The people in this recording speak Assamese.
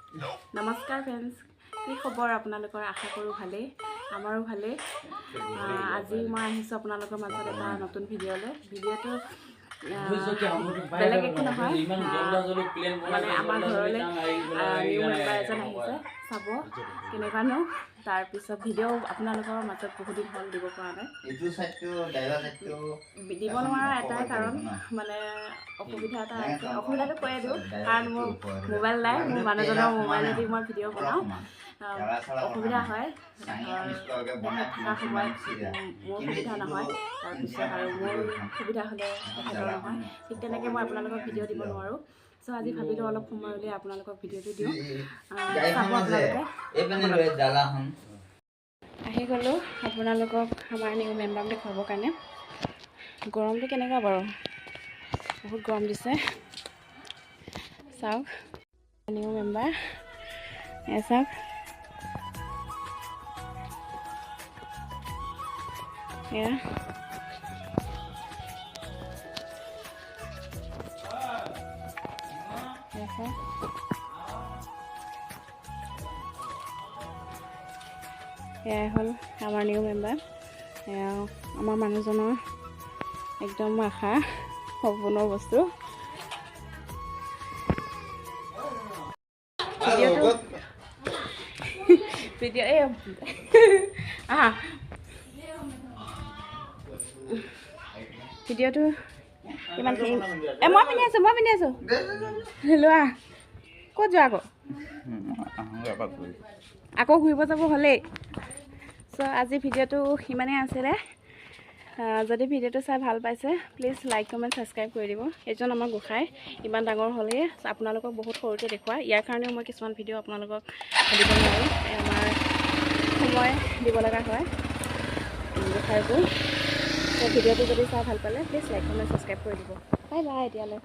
নমস্কাৰ ফ্ৰেণ্ডছ, কি খবৰ আপোনালোকৰ? আশা কৰোঁ ভালেই, আমাৰো ভালেই। আজি মই আহিছোঁ আপোনালোকৰ মাজত এটা নতুন ভিডিঅ'লৈ। ভিডিঅ'টো বেলেগ একো নহয়, মানে আমাৰ ঘৰলৈ নিউ মেম্বাৰ এজন আহিছে, চাব কেনেকুৱানো। তাৰপিছত ভিডিঅ' আপোনালোকৰ মাজত বহুত দিন হ'ল দিব পৰা নাই। দিব নোৱাৰা এটাই কাৰণ, মানে অসুবিধা এটা আছে। অসুবিধাটো কৈয়ে দিওঁ, কাৰণ মোৰ মোবাইল নাই, মোৰ মানুহজনৰ মোবাইলেদি মই ভিডিঅ' বনাওঁ। অসুবিধা হয় থকা সময়ত, মোৰ সুবিধা নহয়, তাৰপিছত আৰু মোৰ সুবিধা হ'লে তেখেতৰ নহয়। ঠিক তেনেকৈ মই আপোনালোকক ভিডিঅ' দিব নোৱাৰোঁ। চ' আজি ভাবিলোঁ অলপ সময় উলিয়াই আপোনালোকক ভিডিঅ'টো দিওঁ, চাব আপোনালোকে। আহি গ'লোঁ আপোনালোকক আমাৰ নিউ মেম্বাৰক দেখুৱাবৰ কাৰণে। গৰমটো কেনেকুৱা বাৰু? বহুত গৰম দিছে। চাওক নিউ মেম্বাৰ, এ চাওক। এয়া এয়াই হ'ল আমাৰ নিউ মেম্বাৰ। এয়া আমাৰ মানুহজনৰ একদম আশা, সপোনৰ বস্তু। ভিডিঅ' এই আহা, ভিডিঅ'টো ইমানখিনি। মই পিন্ধি আছোঁ, মই পিন্ধি আছোঁ। লোৱা, ক'ত যোৱা আকৌ? আকৌ ঘূৰিব যাব হ'লেই। চ' আজি ভিডিঅ'টো সিমানেই আছিলে। যদি ভিডিঅ'টো চাই ভাল পাইছে, প্লিজ লাইক, কমেণ্ট, ছাবস্ক্ৰাইব কৰি দিব। এইজন আমাৰ গোঁসাই, ইমান ডাঙৰ হ'লেই, আপোনালোকক বহুত সৰুতে দেখুওৱা। ইয়াৰ কাৰণেও মই কিছুমান ভিডিঅ' আপোনালোকক দিব নোৱাৰোঁ, আমাৰ সময় দিব লগা হয় গোঁসাইকো। ত' ভিডিঅ'টো যদি চাই ভাল পালে, প্লিজ লাইক, কমেণ্ট, ছাবস্ক্ৰাইব কৰি দিব। বাই বাই এতিয়ালৈ।